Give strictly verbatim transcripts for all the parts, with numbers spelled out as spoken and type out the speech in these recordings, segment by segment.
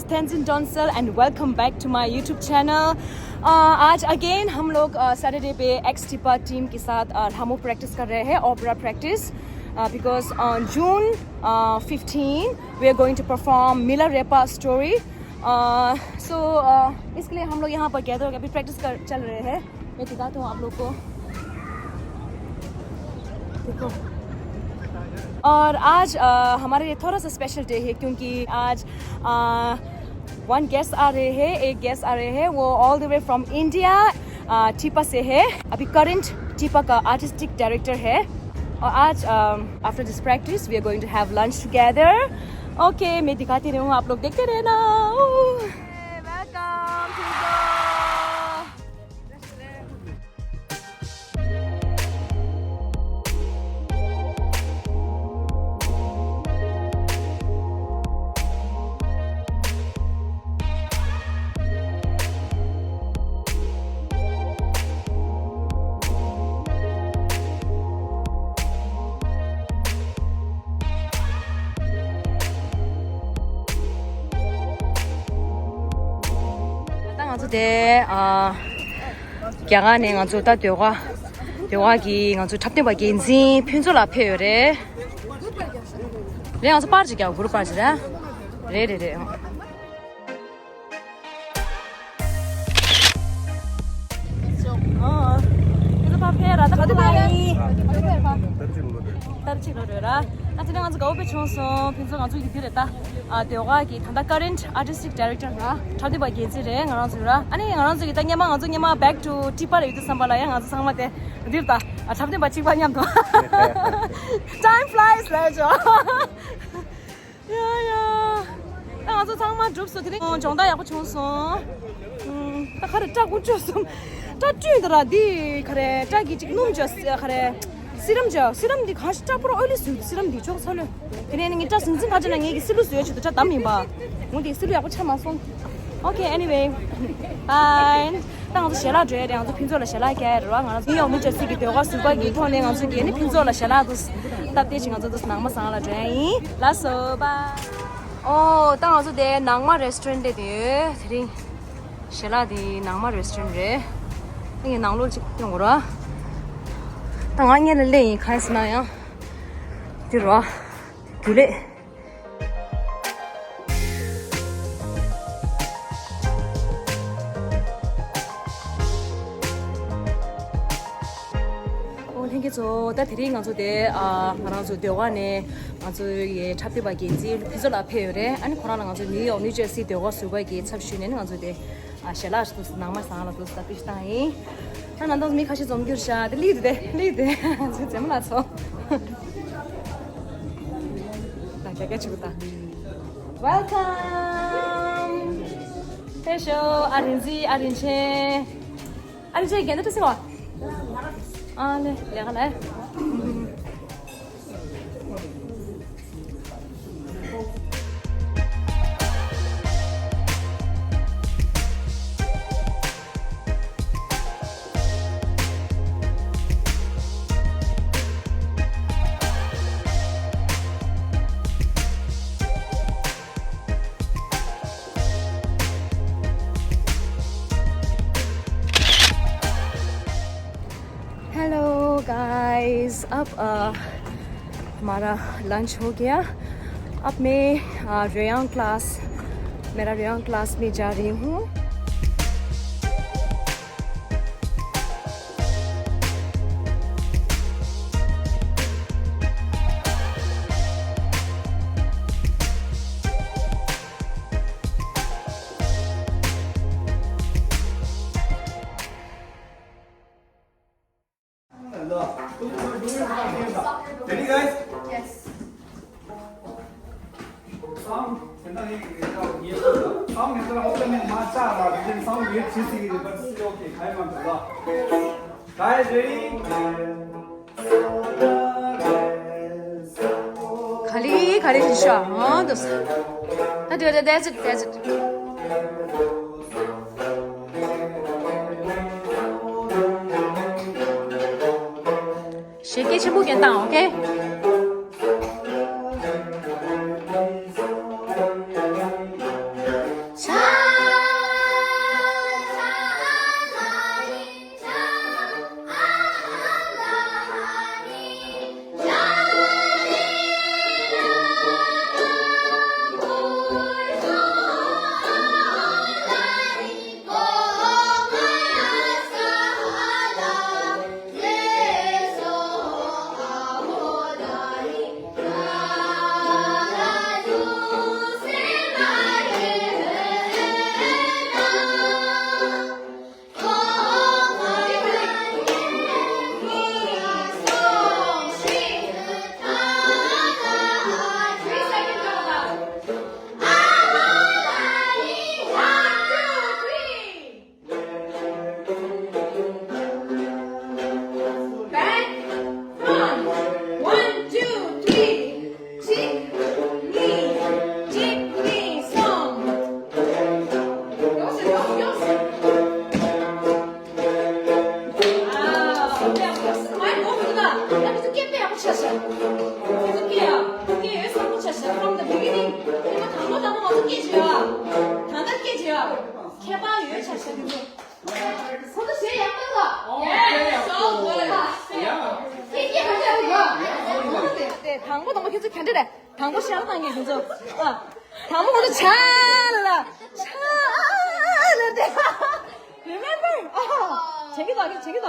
Tenzin Donsel and welcome back to my YouTube channel. Uh, आज अगेन हम लोग सैटरडे पे एक्स टिपा टीम के साथ uh, ल्हामो प्रैक्टिस कर रहे हैं, opera practice, because on June uh, fifteen we are going to perform मिला रेपा स्टोरी. सो इसके लिए हम लोग यहाँ पर गैदर होकर अभी प्रैक्टिस कर चल रहे हैं. मैं दिखाता हूँ आप लोग को. देखो, और आज अ, हमारे लिए थोड़ा सा स्पेशल डे है, क्योंकि आज वन गेस्ट आ रहे हैं, एक गेस्ट आ रहे हैं, वो all the way from India, टिपा से है. अभी करंट टिपा का आर्टिस्टिक डायरेक्टर है. और आज after this practice we are going to have lunch together. Okay, मैं दिखाती रहूँ, आप लोग देखते रहना. वेलकम. ད་ང་ཚོ་དེ་ཨ། རྒྱ་གར་ནས་ང་ཚོ་ད་ཟློས་གར་ཟློས་གར་གྱི་ང་ཚོ་འཁྲབ་སྟོན་པ་འགན་འཛིན་ཕུན་ཚོགས་ལགས་ཕེབས་ཡོད་རེད། རེད། ང་ཚོ་པར་ཅིག་རྒྱག་གུ་རུ་པར་ཅིག་རེད། རེད་རེད་རེད། ཨ། ཁྱེད་ཚོ་ཕར་ཕེབས་ར། ད་ག་དུས་ཕར་ཡིན། ཏར་ཅིག་ལོ་རེད་ར། ཨ་དེ་ནས་ང་ཚོ་དགའ་པོ་དཔེ་བྱུང་སོང་། ཕུན་ཚོགས་ང་ཚོ་ཡི་དེ་རེད་ད། ཨ་ཟློས་གར་གྱི་ད་ལྟ་ཀ་རེན་ཊི་ཨར་ཊི་སི་ཊིག་ཌའི་རེག་ཊར་ར། འཁྲབ་སྟོན་པ་འགན་འཛིན་རེད་ང་རང་ཚོའི་ར། ཨ་ནི་ང་རང་ཚོ་གི་ད་སྔོན་མ་ང་ཚོ་སྔོན་མ་བེག་ཊུ་ཊི་པ་ལ་ཡོད་དུས་ཙམ་པ་ལ་ཡང་ང་ཚོ་ཚང་མ་དེ་འདིར་ད། ཨ་འཁྲབ་སྟོན་པ་གཅིག་པ་མཉམ་དུ། Time flies ལབ་ཅོ། ཡ་ཡ། ད་ང་ཚོ་ཚང་མ་གྲུབ་སོང་། དེ་རིང་སྦྱོང་བརྡར་ཡག་པོ་བྱུང་སོང་། ཨུམ། ད་ག་རེ་སྐྲ་དགུ་བཅོས་སོང་། སྐྲ་བཀྲུས་འདི་ར་འདི་ག་རེ་སྐྲ་གི་ཅིག་སྣུམ་བཅོས་ག་རེ། སི་རམ་བཅོས། སི་རམ་འདི་གང་ཞིག་སྐྲ་ཕོར་ཨོ་ལི་སུས་སི་རམ་འདི་ཅོག་ཚ་ལོས། དེ་ནས་ངའི་སྐྲ་ཟིང་ཟིང་ག་ཅི་ན་ངེད་ཀྱི་སི་ལུ་བཟོས་ཆུ་དུ་སྐྲ་དམ་ཡིན་པ། འོ་འདི་སི་ལུ་ཡག་པོ་ཆགས་མ་སོང་། Okay, anyway, bye. ད་ང་ཚོ་ཞལ་ལག་སྒྲོལ་ཡ་རེད། ང་ཚོ་ཕུན་ཚོགས་ལ་ཞལ་ལག་རྒྱག་ཡ་རེད་བ། ང་རང་ཚོ་ནིའུ་ཡོག་ནིའུ་ཇར་སི་གི་ཟློས་གར་ཟུར་པ་གི་ཐོག་ནས་ང་ཚོ་གི་ནི་ཕུན་ཚོགས་ལ་ཞལ་ལག་དུ་སྟབས་བདེ་ཞིག་ང་ཚོ་དུ་ནང་མ་བཟང་ལ་སྒྲོལ་ཡ་ཡིན། ལགས་སོ། བཱའི། ཨོ་ད་ང་ཚོ་དེ་ནང་མ་རེ་སི་ཊོ་རན་ཊི་དེ་ཡོད། དེ་རིང་ཞལ་ལག་དེ་ནང་མ་རེ་སི་ཊོ་རན་ཊི་རེད། ངས་ནང་ལོགས་ཅིག་སྟོན་དགོས་ར། ད་ང་སྔོན་ལ་སླེབས་ཡིན། གང་ཡིན་ཟེར་ན་ཡང་འདི་ར་རྒྱུ་ལས། ཨོ་ལྷན་རྒྱས་ཚོ། ད་དེ་རིང་ང་ཚོ་དེ་ཨ་ང་རང་ཚོ་ཟློས་གར་ནས་ང་ཚོ་ཡི་འཁྲབ་སྟོན་པ་འགན་འཛིན་ཕུན་ཚོགས་ལགས་ཕེབས་ཡོད་རེད། ཨ་ནི་ཁོ་རང་ལ་ང་ཚོ་ནིའུ་ཡོག་ནིའུ་ཇར་སི་ཟློས་གར་ཟུར་པ་གི་ཚབ་ཞུས་ནས་ནི་ང་ཚོ་དེ་ཨ་ཞལ་ལག་ཞིག་ནང་མ་བཟང་ལ་དུ་ད་ཕུལ་བཏང་ཡིན། ད་ནང་དོན་མི་ཁ་ཤས་འཛོམས་རྒྱུར་ཤ་དེ་ལིག་དེ་ལིག་དེ་ང་ཚོའི་རྫེན་མ་ལ་ཚོ། ད་རྒྱ་སྐད་ཆུ་ད། Welcome. ཕེབས་ཤོག་ཨ་རིན་ཙི། ཨ་རིན་ཆེན། ཨ་རིན་ཆེན་རྒན་ད་ཏི་སི་བ། ཨ་ལེ་ལེ་ག་ལེ། Hello guys, अब अ, हमारा लंच हो गया। अब मैं अ, रेयांग क्लास, मेरा रेयांग क्लास में जा रही हूँ। Ready, guys? Yes. Sound, sound, sound, guys, ready? ག་ལེ་ག་ལེ་ཤི་ཤ་ཨང་དུ། ད་དུ་ད་that's it, that's it. ཞེ་སྐད་ཆེན་པོ་གན་བཏང་། ཨོ་ཁེ། མའི་གོ་ཁྱོད་ད་ད་ཁྱོད་ཚོ་སྐད་དཔེ་ཡག་པོ་ཆགས་ཤག་ཁྱོད་ཚོ་སྐད་ཡ་སྐད་ཡོད་བཟང་པོ་ཆགས་ཤག From the beginning. ཁྱོད་ཚོ་དང་པོ་དང་པོ་ང་ཚོ་སྐད་བརྗོད་ཨ། ད་ལྟ་སྐད་བརྗོད་ཨ། ཁྱད་པར་ཡོད་ཆགས་ཤག་ཁྱོད་ཚོ། ཁོ་ཚོ་ཞེ་ཡག་པོ་འདུག Yeah, so good. སྐད་སྐད་ག་འདྲ་ཡོད་ག་དང་པོ་དང་པོ་ཁྱོད་ཚོ་ག་འདྲ་རེད། དང་པོ་ཤར་བཏང་གི་ཁྱོད་ཚོ་ཨ། དང་པོ་ཁོ་ཚོ་ཆ་ལ་ཆ་ལ་དེ། Remember? ཨ། བྱེད་ཀྱི་འདུག་བྱེད་ཀྱི་འདུག་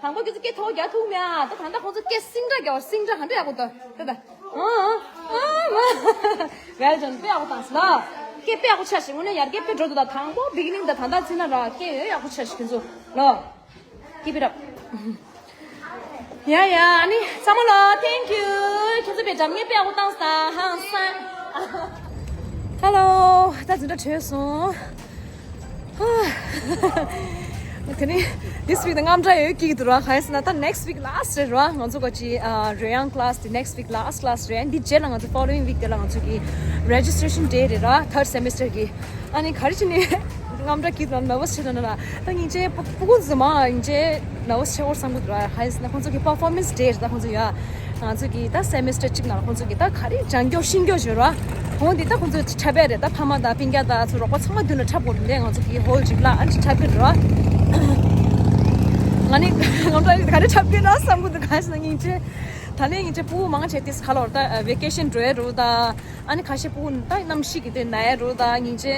དང་པོ་ཁྱོད་ཚོ་སྐད་ཐོག་རྒྱག་ཐུབ་མེད་ཨ། ད་ད་ལྟ་ཁོ་ཚོ་སྐད་སིང་འདྲ་རྒྱག་སིང་འདྲ་ག་འདྲ་ཡག་པོ་འདུག་ད་ད། ཨ་ཨ་ཨ་མ། Well done. དཔེ་ཡག་པོ་བཏང་སོང་ལ། སྐད་དཔེ་ཡག་པོ་ཆགས་ཤིག་དངོས་གནས་ཡར་རྒྱས་དཔེ་འགྲོ་འདུག་ད་དང་པོ་beginning ད་ད་ལྟ་ཚིག་ན་ར་སྐད་ཡོད་ཡག་པོ་ཆགས་ཤིག་ཁྱོད་ཚོ་ལ། Keep it up. ཡ་ཡ་ཨ་ནི་ཚང་མ་ལ་thank you. ཁྱོད་ཚོ་དཔེ་འཇམ་ངེས་དཔེ་ཡག་པོ་བཏང་སོང་ཧང་སང་། Hello. ད་འཛིན་གྲྭ་གྲོལ་སོང་། དེ་ནི་this week ད་དངངས་སྐྲག་ཡོད་ཀྱི་འདུག་ར། གང་ཡིན་ཟེར་ན་ད་next week last རེད་ར། ང་ཚོ་ག་ཅི་རོལ་དབྱངས་class དེ་next week last class རེད། འདི་རྗེས་ལ་ང་ཚོ་following week དེ་ལ་ང་ཚོ་གི་registration day རེད་ར། Third semester གི་ཨ་ནི་ག་རེ་བྱས་ནས་དངངས་སྐྲག་གི་དང་nervous བྱེད་དང་ན་ལ། ད་སྙིང་རྗེ་སྤུ་གུ་ཚོ་མ་སྙིང་རྗེ་nervous བྱེད་འོར་བསམ་གི་འདུག་ར། གང་ཡིན་ཟེར་ན་ཁོང་ཚོ་གི་performance day རེད། ད་ཁོང་ཚོ་ཡ་ང་ཚོ་གི་ད་semester གཅིག་ནང་ལ་ཁོང་ཚོ་གི་ད་ག་རེ་སྦྱང་རྒྱུ་ཤེས་རྒྱུ་ཡོད་ར། ཁོང་འདི་ད་ཁོང་ཚོ་འཁྲབ་པ་རེད། ད་ཕ་མ་དང་སྤུན་ཀྱག་དང་ཚོ་རོགས་པ་ཚང་མ་མདུན་ལ་འཁྲབ་དགོས་རེད། ང་ཚོ་གི་hall གཅིག་ལ་ཨ་ནི་འཁྲབ་གི་རེད་ར། ང་ནི་ང་ཚོ་ག་རེ་འཁྲབ་གི་ཡོད་ན་བསམ་གི་འདུག་གང་ཡིན་ཟེར་ན་སྙིང་རྗེ་ད་ལན་སྙིང་རྗེ་སྤུ་གུ་མང་ཆེ་དེ་ག་ལོར་ད་vacation འགྲོ་ཡ་རུ་ད། ཨ་ནི་ཁ་ཤས་སྤུ་གུ་ད་གནམ་གཤིས་ཀྱི་དེ་ན་ཡ་རུ་ད་སྙིང་རྗེ།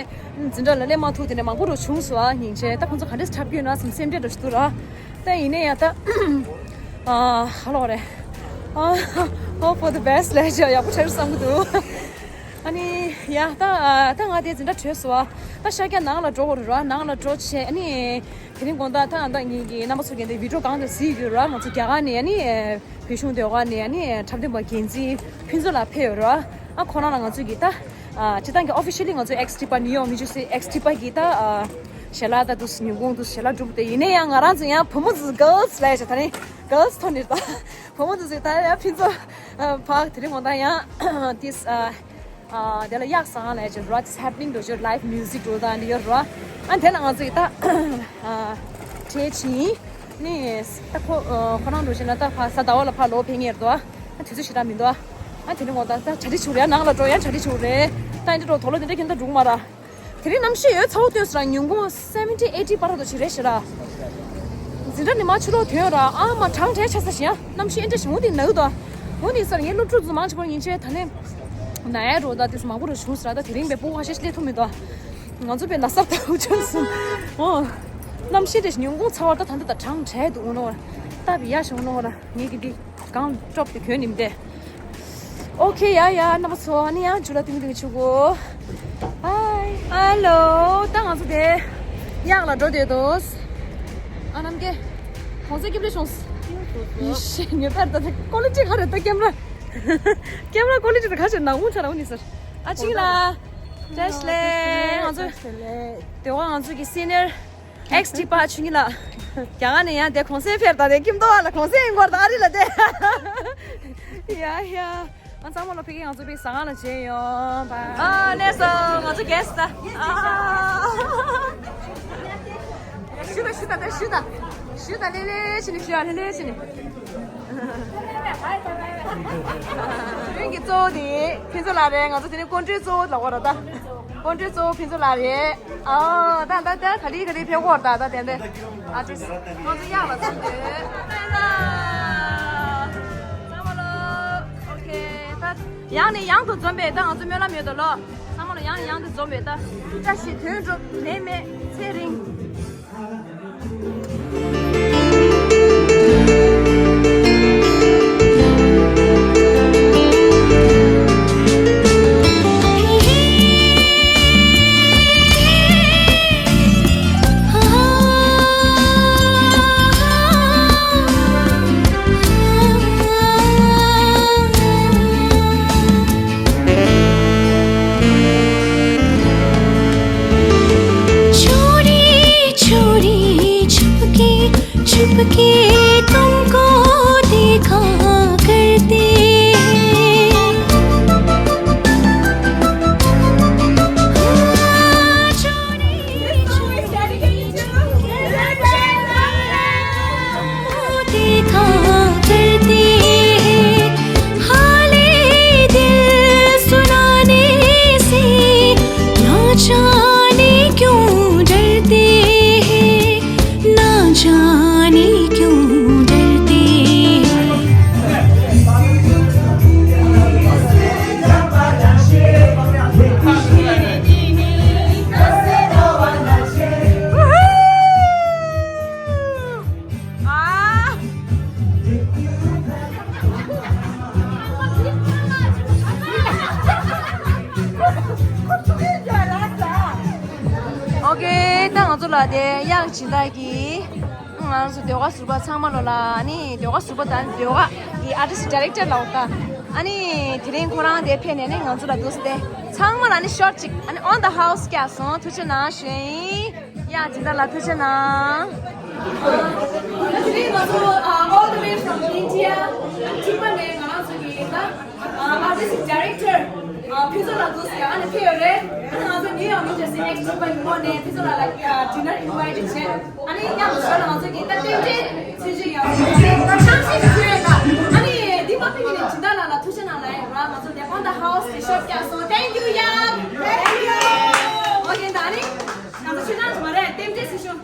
འཛིན་གྲྭ་ལ་སླེབས་མ་ཐུབ་དེ་ནས་མང་པོ་རུ་བྱུང་སོང་ཨ། སྙིང་རྗེ་ད་ཁོང་ཚོ་ག་འདྲས་འཁྲབ་ཀྱི་ཡོད་ན་བསམ་སེམས་ཁྲལ་འདྲ་ཞིག་འདུག་ར། ད་ཡིན་ནའི་ཡ་ད་ཨ་ཧ་ལོ་རེད། ཨ་hope for the best ལས་ཅི་ཡག་པོ་ཆགས་བསམ་གི་འདུག་ཨ་ནི་ཡ་ད་ད་ང་དེ་འཛིན་གྲྭ་གྲོལ་སོང་ཨ། ད་ཤར་རྒྱག་ནང་ལ་འགྲོ་དགོས་རེད་ར། ནང་ལ་འགྲོ་བྱས་ཨ་ནི་དེ་རིང་དགོང་དག་ད་ད་ངེད་ཀྱི་རྣམ་པ་ཚོ་གི་འདི་video གང་དུ་གཟིགས་ཡོད་ར། ང་ཚོ་རྒྱ་གར་ནས་ཨ་ནི་བོད་གཞུང་ཟློས་གར་ནས་ཨ་ནི་འཁྲབ་སྟོན་པ་འགན་འཛིན་ཕུན་ཚོགས་ལགས་ཕེབས་ཡོད་ར། ཨ་ཁོ་རང་ལ་ང་ཚོ་གི་ད་ཨ་སྤྱིར་བཏང་གི་officially ང་ཚོ X Tipa New York New Jersey X Tipa གི་ད་ཨ་ཞལ་ལག་ད་དུ་ཉིན་གུང་དུ་ཞལ་ལག་སྒྲུབ་སྟེ་ཡིན་ནའི་ཡང་ང་རང་ཚོ་ཡང་བུ་མོ་ཚོ་girls ལས་བྱ་ད་ནི་girls ཐོན་ནི་ད་བུ་མོ་ཚོ་ཚོ་ད་ཡང་ཕུན་ཚོགས་ཕག་དེ་རིང་ངོ་ད་ཡང་this ཨ་དེ་ལ་གཡག་ཟ་ལས་ཀྱི་ར། This happening འགྲོ་ཆོག live music འགྲོ་དང་འདི་ཡོད་ར། ཨ་དེ་ལ་ང་ཚོ་ཡི་ད་ཁྲལ་ཕྱིན་ནི་ད་ཁོ་ཁོ་རང་འགྲོ་ཆེ་ན་ད་ཕ་ས་ཟླ་བ་ལ་ཕ་ལོ་ཕེ་ངེར་དོ། ཨ་དུས་ཚོད་ཞེ་དྲག་མི་འདུག་ཨ་དེ་རིང་ངོ་ད་ད་གྲ་སྒྲིག་བྱུང་རེད། ནང་ལ་འགྲོ་ཡང་གྲ་སྒྲིག་བྱུང་རེད། ད་འདི་འགྲོ་དོ་ལོ་འདི་འདྲ་ཁྱོད་ད་འགྲུག་མ་ར། དེ་རིང་གནམ་གཤིས་ཡོད་ཚ་བོ་སྟོན་སོང་ར། ཉིན་གུང་seventy eighty བར་དུ་ཅི་རེད་ཤི་ར། འཛིན་གྲྭ་ནི་མ་ཕྱི་ལོགས་ཐོན་ར། ཨ་མ་གྲང་དྲགས་ཆ་ས་ཞིག་ཡང་གནམ་གཤིས་ཨེ་འདྲ་ཞིག་འོང་དེ་ནའུ་དོ། འོང་དེ་སར་ངའི་སློབ་ཕྲུག་ཚོ་མང་ཆེ་བར་ཉིན་ཆད་ད་ནས་ན་ཡ་རོ་ད་དེ་མང་པོ་རུ་བྱུང་སོང་ར། ད་དེ་རིང་བས་སྤུ་གུ་ཁ་ཤས་ཤིག་སླེབས་ཐུབ་མི་འདུག་ང་ཚོ་བས་ན་སར་ད་འུ་ཅག་སོང་། ཨོ། གནམ་གཤིས་དེ་ཉིན་གུང་ཚ་བར་ད་ད་འདི་ད་གྲང་དྲགས་འདུག་འོང་ནོ། ད་བི་ཡ་ཞོག་ནོ་ར་ངེད་ཀྱི་འདི། གང་ཀྲོབ་དེ་གྱོན་ནིམ་དེ། ཨོ་ཁེ་ཡ་ཡ་རྣམ་པ་ཚོ་ཨ་ནི་ཡང་ཇུ་ལ་ཏིང་ཏིང་ཆུ་གོ། ཧའི། ཧ་ལོ། ད་ང་ཚོ་དེ་གཡག་ལ་འགྲོ་བསྡད་དོ། ཨ་ནམ་ཀེ། གོང་ཚད་སྐྱིབ་ལེ་ཤོང་། ཡེ་ཤེས་ངེས་པར་ད་ད་ཀོ་ལི་ཊི་ག་རེད་ད་ཀེམ་ར། ཀེམ་ར་ཀོ་ལི་ཊི་ད་ག་ཞིག་ནག་མོ་ཆ་ར་འོ་ནི་ཟེར། ཨ་ཅིག་ལ། བཀྲ་ཤིས་བདེ་ལེགས། ང་ཚོ་དེ་བ་ང་ ཚོ་གི་སི་ནི་ཡར། X Tipa ཆུ་ཉི་ལགས། རྒྱ་གར་ནས་ཡང་དེ་གོང་སེང་ཕེབས་དང་དེ་ཁྱིམ་ཐོག་ལ་གོང་སེང་ཡིན་སྐོར་དང་ཨ་རི་ལ་དེ། ཡ་ཡ། ང་ཚང་མ་ལ་ཕ་གི་ང་ཚོ་པའི་ཟ་ཁང་ལ་མཇལ་ཡོང་བ། ཨ་ནས་སོ་ང་ཚོ་guest ད། ཨ། ཞུ་ད་ཞུ་ད་ད་ཞུ་ད། ཞུ་ད་ལེ་ལེ་ཕྱི་ནས་ཞུ་ཡ་ལེ་ལེ་ཕྱི་ནས། དེ་རིང་གི་གཙོ་བོ་དེ་ཕུན་ཚོགས་ལགས་རེད། ང་ཚོ་དེ་ནས་སྐུ་མགྲོན་གཙོ་བོ་ལབ་དགོས་རེད་ད། སྐུ་མགྲོན་གཙོ་བོ་ཕུན་ཚོགས་ལགས་རེད། ཨ་ད་ད་ད་ག་ལེ་ག་ལེ་ཕེབས་ཀྱི་ཡོད་རེད་ད། ད་དེ་འདྲ་ཨར་ཊིསི་ཊི་ང་ཚོ་གཡག་ལ་འཛོམས་དེ། ཚང་མ་ལོ། ཨོ་ཁེ། ད་ཡང་ནས་ཡང་དུ་འཛོམས་པའི་ད་ང་ཚོ་སྨོན་ལམ་ཡོད་ད་ལོ། ཚང་མ་ལ་ཡང་ནས་ཡང་དུ་འཛོམས་པའི་ད། བཀྲ་ཤིས་དོན་འགྲུབ་ནད་མེད་ཚེ་རིང་། छोरी छोरी छुपके छुपके तुमको देखा करते हैं। हाँ, छोरी छोरी छुपके तुमको देखा ང་ཚོ་ལ་དེ་གཡག་སྦྱིན་བདག་གིས་ང་ཚོ་ཟློས་གར་ཟུར་པ་ཚང་མ་ལོ་ལ་ནི་ཟློས་གར་ཟུར་པ་དང་ཟློས་གར་གི་artist director ལ་འོ་ད་ཨ་ནི་དེ་རིང་ཁོ་རང་དེ་ཕེབས་ནས་ནི་ང་ཚོ་ལ་འདུག་སྟེ་ཚང་མ་ལ་ནི་ཤོར་ཅིག་ཨ་ནི་on the house བཀྱག་སོང་། ཐུགས་རྗེ་གནང་ཞུ་ཡིན། གཡག་སྦྱིན་བདག་ལ་ཐུགས་རྗེ་གནང་། དེ་རིང་ང་ཚོ་all the way from India ཐིག་པ་ནས་ང་རང་ཚོ་གི་ད། ཨ་artistic director ཨ་ཕུན་ཚོགས་ལགས་འདུག་ཟེར་ཨ་ནི་ཕེབས་ཡོད་རེད། ཨ་ནི་ང་ཚོ་New York New Jersey X T པ་ཡི་ངོས་ནས་ཕུན་ཚོགས་ལགས་ལ་dinner invite བྱས། ཨ་ནི་མཉམ་དུ་ཞོར་ལ་ང་ཚོ་གི་ད་རྟེན་འབྲེལ་ཚུལ་བཞིན་ཡང་ཆང་ཞིག་ཕུལ་ཡོད་ད། ཨ་ནི་འདི་མ་ཕུལ་གྱི་ནས་སྦྱིན་བདག་ལགས་ལ་ཐུགས་རྗེ་གནང་ལབ་ཡོད་ར། ང་ཚོ་དེ་on the house དེ་ཤོབ་རྒྱག་སོང་། Thank you ཡ། Thank you okay ད་ནི་ང་ཚོ་ཆུ་ནང་དུ་མ་རེད། རྟེན་འབྲེལ་ཟེར་ཤོག་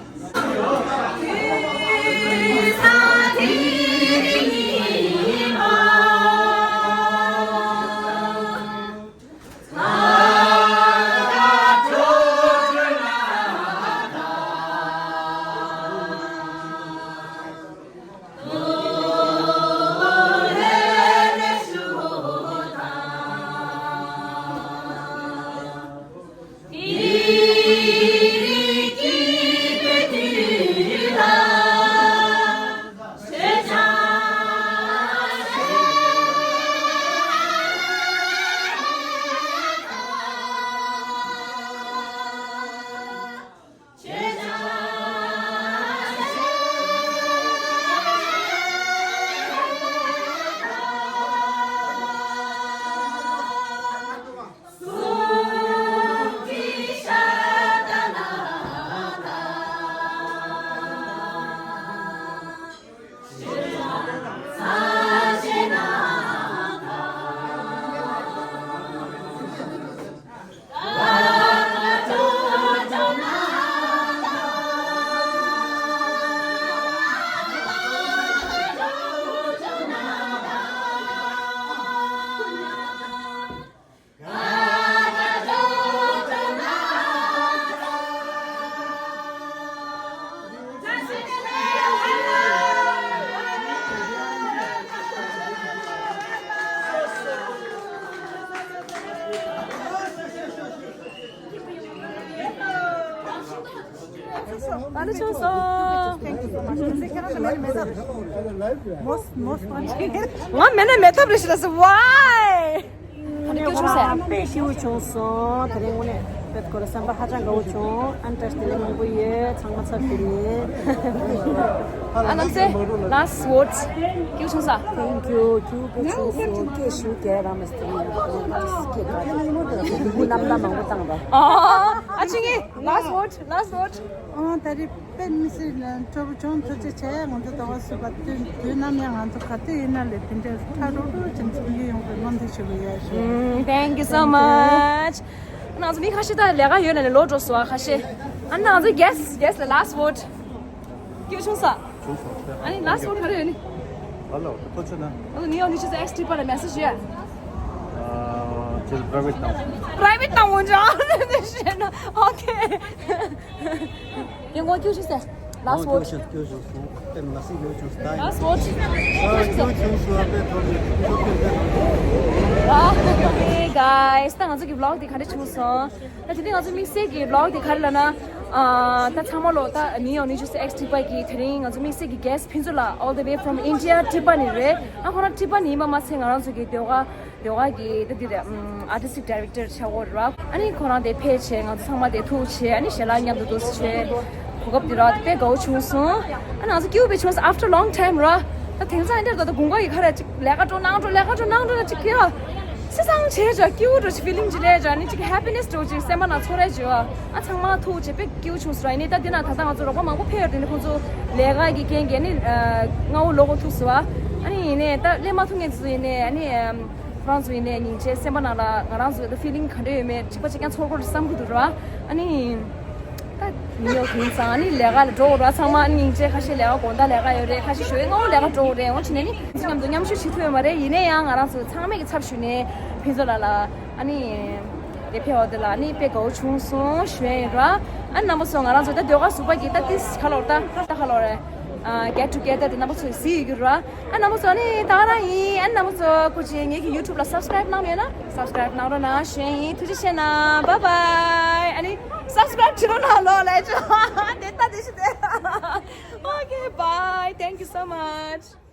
ང་མེད་ན་མེད་ཐབས་རེད་ཤི་ལ་སི་ཝའི། ཨ་ནི་སྐྱོ་བྱུང་ཟེར། དཔེ་ཞེ་པོ་བྱུང་སོང་། དེ་རིང་དངོས་གནས་དཔེ་ཁོ་ར་བསམ་པ་ཧ་ཅང་དགའ་བོ་བྱུང་། ཨ་ནི་བཀྲ་ཤིས་བདེ་ལེགས་མང་པོ་ཡོད། ཚང་མ་ཚབ་ཞུ་ཡིན། ཨ་ནམ་སེ་last word། སྐྱོ་བྱུང་ས། Thank you. སྐྱོ་པོ་བྱུང་སོང་། སྐད་ཞུ་གལ་རང་མེད་སྟེང་ཡང་སྐད་ག་རེ་སྐད་ག་རེ་ལུ་གུ་རྣམ་ཐར་མང་པོ་བཏང་པ། ཨ་ཨ་ཆི་ངེ་last word, last word. ཨོ་ད་རེས་དཔེ་མི་སྲིད་ན་སྤྲོ་པོ་བྱུང་། ཐུགས་རྗེ་ཆེ། ང་ཚོ་ཟློས་གར་ཟུར་པ་དུས་དུས་ནམ་ཡང་ང་ཚོ་ག་དུས་ཡིན་ན་ལས་དེ་འདྲའི་ཕྲ་རོག་རོག་ཅིག་འཛོམས་རྒྱུ་ཡོང་བའི་སྨོན་འདུན་ཞུ་གི་ཡོད་ཞུ། Mm, thank you so much. ང་ཚོ་མི་ཁ་ཤས་ད་ལས་ཀ་ཡོད་ན་ནི་ལོག་འགྲོ་སོང་ཨ། ཁ་ཤས། ཨ་ནི་ང་ཚོ་guest, guest ལ་last word. སྐྱོ་བྱུང་ས། བྱུང་སོང་། ཨ་ནི་last word ག་རེ་ཡོད་ནི། ཧ་ལོ། ཐུགས་རྗེ་གནང་། ཨ་ནི་ནིའུ་ཡོག་ནིའུ་ཇར་སི་ཨེགས་ཊི་པ་ལ་message ཡོད། ཨ་ཅིག་private གནང་། Private གནང་འོང་ཅག་ཨ་ནི་བཤད་ན། Okay. ཡང་ངོ་སྐྱོ་བྱུང་ས། Last word. སྐྱོ་བྱུང་། སྐྱོ་བྱུང་སོང་། དཔེ་མི་སྲིད་སྐྱོ་བྱུང་སོང་། Last word. སྐྱོ་བྱུང་ས། སྐྱོ་བྱུང་སོང་། དཔེ་ཐོག་ནས་ཐུགས་རྗེ་གནང་། Hey guys, ད་ང་ཚོ་གི་vlog དེ་ག་འདྲ་བྱུང་སོང་། ད་དེ་ནས་ང་ཚོ་དམིགས་བསལ་གྱི་vlog དེ་ག་རེ་ལབ་ན། ཨ་ད་ཚང་མ་ལོ་ད་ནིའུ་ཡོག་ནིའུ་ཇར་སི་ཨེགས་ཊི་པ་གི་དེ་རིང་ང་ཚོ་དམིགས་བསལ་གྱི་guest ཕུན་ཚོགས་ལགས་all the way from India ཊི་པ་ནས་རེད། ཨ་ཁོ་རང་ཊི་པ་ནས་ཡིན་པ་མ་ཚད་ང་རང་ཚོ་གི་ཟློས་གར་ཟློས་གར་གི་ད་འདི་རེད། ཨམ་artistic director ཆགས་ཡོད་རེད་བ། ཨ་ནི་ཁོ་རང་དེ་ཕེབས་བྱས་ང་ཚོ་ཚང་མ་དེ་ཐུག་བྱས། ཨ་ནི་ཞལ་ལག་མཉམ་དུ་འདུག་སེ་བྱས། གོ་སྐབས་དེ་ར་དཔེ་དགའ་བོ་བྱུང་སོང་། ཨ་ང་ཚོ་སྐྱིད་པོ་དཔེ་བྱུང་སོང་། After long time ར། ད་དེང་སང་འདིར་ད་ད་དགུན་ཁ་ཡི་ཁ་ར་ཅིག་ལས་ཀ་འགྲོ་གནང་འགྲོ་ལས་ཀ་འགྲོ་གནང་འགྲོ་ན་ཅིག་ཁེ་བ། སེ་སང་བྱས་ཅག་སྐྱིད་པོ་འགྲོ་ཅིག་feeling ཅིག་སླེབས་ཅག་ནི་ཅིག་happiness འགྲོ་ཅིག་སེམས་པ་ནང་ཚོར་རེ་བྱས་བ། ཨ་ཚང་མ་ཐུག་བྱས་དཔེ་སྐྱིད་པོ་བྱུང་སོང་ར། ཡིན་ནའི་ད་འདི་ན་ད་ལྟ་ང་ཚོ་རོགས་པ་མང་པོ་ཕེབས་ཡོད། དེ་ནི་ཁོང་ཚོ་ལས་ཀ་གི་རྐྱེན་གྱིས་ནི་སྔ་བོ་ལོག་གོ་ཐུག་སོང་བ། ཨ་ནི་ཡིན་ནའི་ད་སླེབས་མ་ཐུབ་མཁན་ཚོ་ཡིན་ནའི་ཨ་ནི། ཁོ་རང་ཚོ་ཡིན་ནའི་སྙིང་རྗེ། སེམས་པ་ནང་ལ་ང་རང་ཚོ་ད་feeling ག་འདྲ་ཡོད་མེད་གཅིག་པ་གཅིག་རྐྱང་ཚོར་གོ་བསམ་གི་འདུག་ར། ཨ་ནི་ད་ནིའུ་ཡོག་ཡིན་ཙང་ཨ་ནི་ལས་ཀ་ལ་འགྲོ་དགོས་ར། ཚང་མ་ཨ་ནི་སྙིང་རྗེ། ཁ་ཤས་ལས་ཀ་དགོང་དག་ལས་ཀ་ཡོད་རེད། ཁ་ཤས་ཞོགས་པའི་སྔ་པོ་ལས་ཀ་འགྲོ་དགོས་རེད། འོ་བྱས་ནས་ནི་ཚོ་མཉམ་དུ་མཉམ་ཞུགས་བྱེད་ཐུབ་ཡོད་མ་རེད། ཡིན་ནའི་ཡང་ང་རང་ཚོ་ཚང་མས་ཀྱི་ཚབ་ཞུས་ནས་ཕུན་ཚོགས་ལགས་ལ་ཨ་ནི་དེ་ཕེབས་པ་དེ་ལ་ཨ་ནི་དཔེ་དགའ་བོ་བྱུང་སོང་ཞུ་ཡ་ཡིན་ར། ཨ་ནི་རྣམ་པ་ཚོ་ང་རང་ཚོ་ད་ཟློས་གར་ཟུར་པ་གི་ད་ཏིས་ཁ་ལོར་ད་ད་ཁ་ལོར་རེད། get together དེ་རྣམ་པ་ཚོས་གཟིགས་ཡོད་རྒྱུ་ར། ཨ་རྣམ་པ་ཚོ་ནི་ད་རང་ཡིན། ཨ་རྣམ་པ་ཚོ་སྐུ་མཁྱེན་ངེད་ཀྱི་YouTube ལ་subscribe གནང་མེད་ན་subscribe གནང་རོགས་གནང་ཞུ་ཡིན། ཐུགས་རྗེ་ཆེ་གནང་། Bye bye. ཨ་ནི་subscribe བྱེད་རོགས་གནང་ལོ་ལས་ཆོ་དེ་ལྟ་དེ་ཤི་དེ Okay, bye. Thank you so much.